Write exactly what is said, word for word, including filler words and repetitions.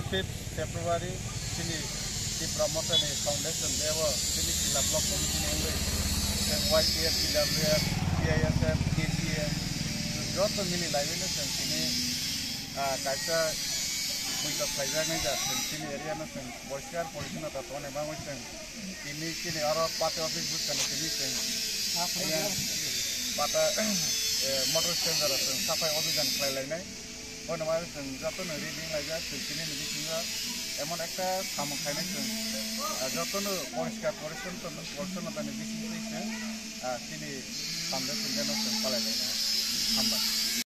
Fifth February chini Tipra Mothani foundation day o chini Sila Block Committee ni wngwi chwng Y P F, T W F, T I S F, K P F joto mili laiwi no chwng tini, ah, kaisa puitok khlaijak nai jak chwng chini area no chwng poriskar porichonnota tongna bagwi chwng tini chini oro party office bwskano tini chwng pata, eh, motor stand jora chwng saphai obhijan khlai lainai. Bono ma chwng jotono reading laijak, chwng chini ni bisingo emon ekta samung khainai chwng, ah, jotono poriskar porichonno, porichonnotani bisingtwi chwng, ah, chini foundation day no chwng palai lainai. Hambai.